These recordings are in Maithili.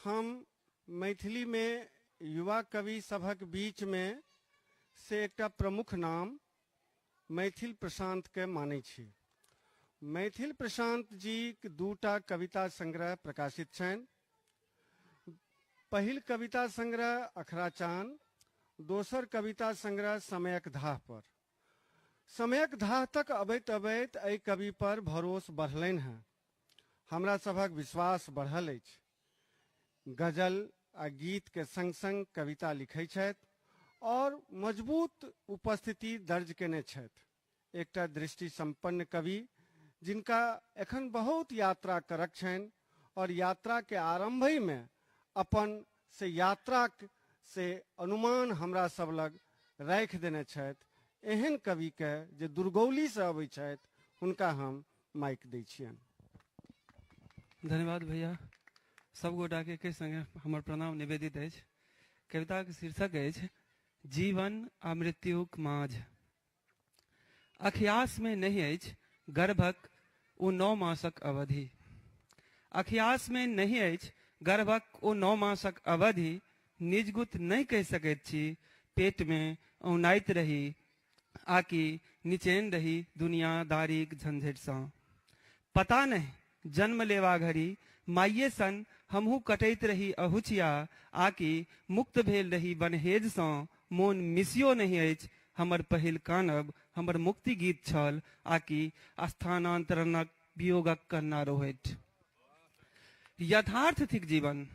हम मैथिली में युवा कवि सभक बीच में से एकटा प्रमुख नाम मैथिल प्रशांत के मानै छी। मैथिल प्रशांत जीक दूटा कविता संग्रह प्रकाशित छनि। पहिल कविता संग्रह अखराचान, दोसर कविता संग्रह समयक धाह पर। समयक धाह तक अबैत अबैत एहि कवि पर भरोस बढ़लनि हेँ, हमरा सभक विश्वास बढ़ल अछि। गजल आ गीत के संग संग कविता लिखै छथि और मजबूत उपस्थिति दर्ज केने छथि। एकटा दृष्टि संपन्न कवि जिनका एखन बहुत यात्रा करक छनि और यात्रा के आरंभहि में अपन से यात्राक से अनुमान हमरा सब लग राखि देने छथि। एहन कवि के जे दुर्गौली से अबै छथि हुनका हम माइक दै छियनि। धन्यवाद भैया, सब गोटा के एके संगे हमर प्रणाम निवेदित अछि। कविताक शीर्षक अछि जीवन आ मृत्युक माझ। अखियास में नहि अछि गर्भक ओ 9 मासक अवधि। अखियास में नहि अछि गर्भक ओ 9 मासक अवधि। निजगुत नहि कहि सकैत छी पेट में औनाइत रही आकि निचैन रही दुनियादारीक झंझटसँ। पता नहि जन्म लेवा घड़ी माइये सन हमहूँ कटैत रही अहुछिया आकि मुक्त भेल रही बनहेजसँ। मोन मिसियो नहि अछि हमर पहिल कानब हमर मुक्ति गीत छल आकि स्थानांतरणक वियोगक कन्ना रोहटि। यथार्थ थिक जीवन,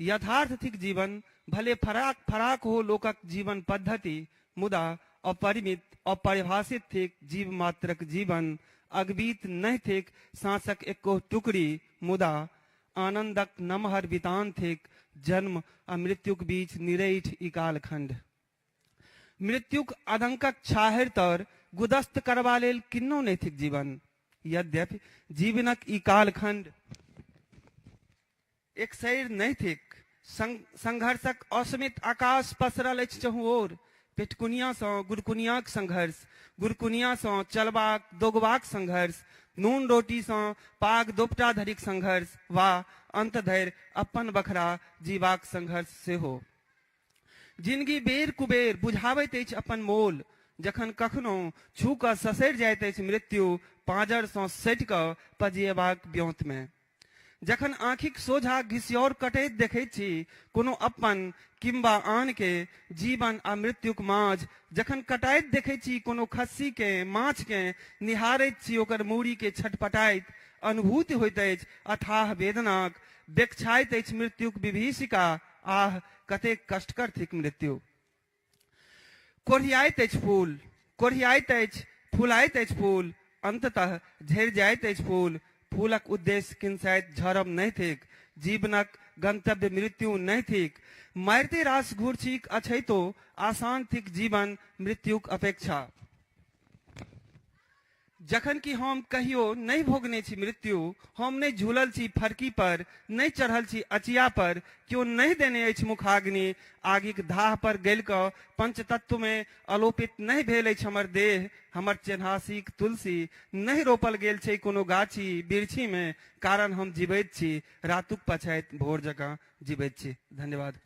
यथार्थ थिक जीवन, भले फराक फराक हो लोकक जीवन पद्धति, मुदा अपरिमित अपरिभाषित थिक जीव मात्रक जीवन। अगबीत नहि थिक साँसक एको टुकड़ी, मुदा आनंदक नमहर वितान थिक जन्म आ मृत्युक बीच निरैठ ई कालखंड। मृत्युक आदंकक छाहरि तर गुदस्त करबा लेल किन्नौ नहि थिक जीवन। यद्यपि जीवनक ई कालखंड एकसैर नहि थिक, संघर्षक असीमित आकाश पसरल अछि चहुओर। पेटकुनिया सँ गुरकुनियाक संघर्ष, गुरकुनिया सँ चलबाक दोगबाक संघर्ष, नून रोटी सँ पाग दोपटा धरिक संघर्ष वा अंत धरि अपन बखरा जीबाक संघर्ष सेहो। जिनगी बेर कुबेर बुझाबैत अछि अपन मोल, जखन कखनो छू कऽ ससरि जाइत अछि मृत्यु पाँजर सँ सटि कऽ पजिएबाक ब्योंत मे। जखन आँखिक सोझा घिसियौर कटैत देखैत छी कोनो अपन किंवा आन के, जीवन आ मृत्युक माझ जखन कटाइत देखैत छी कोनो खस्सी के, माछ के, निहारैत छी ओकर मूड़ी के छटपटाइत, अनुभूति होइत अछि अथाह वेदनाक, बेकछाइत अछि मृत्युक विभीषिका। आह कतेक कष्टकर थिक मृत्यु। कोढ़ियाइत अछि फूल, कोढ़ियाइत अछि, फुलाइत अछि फूल, अंततः झरि जाइत अछि फूल। फूलक उद्देश्य किनसाइत झरब नहि थिक, जीवनक गंतव्य मृत्यु नहि थिक। मारिते रास घुरछीक अछैतो आसान थिक जीवन मृत्युक अपेक्षा। जखन कि हम कहियो नहि भोगने छी मृत्यु, हम नहि झूलल छी फरकी पर, नहि चढ़ल छी अचिया पर, केओ नहि देने अछि मुखाग्नि, आगिक धाह पर गलि कऽ पंचतत्व में अलोपित नहि भेल अछि हमर देह, हमर चेन्हासीक तुलसी नहि रोपल गेल छै कोनो गाछी बिरछी में, कारण हम जीबैत छी, रातुक पछाति भोर जकाँ जीबैत छी। धन्यवाद।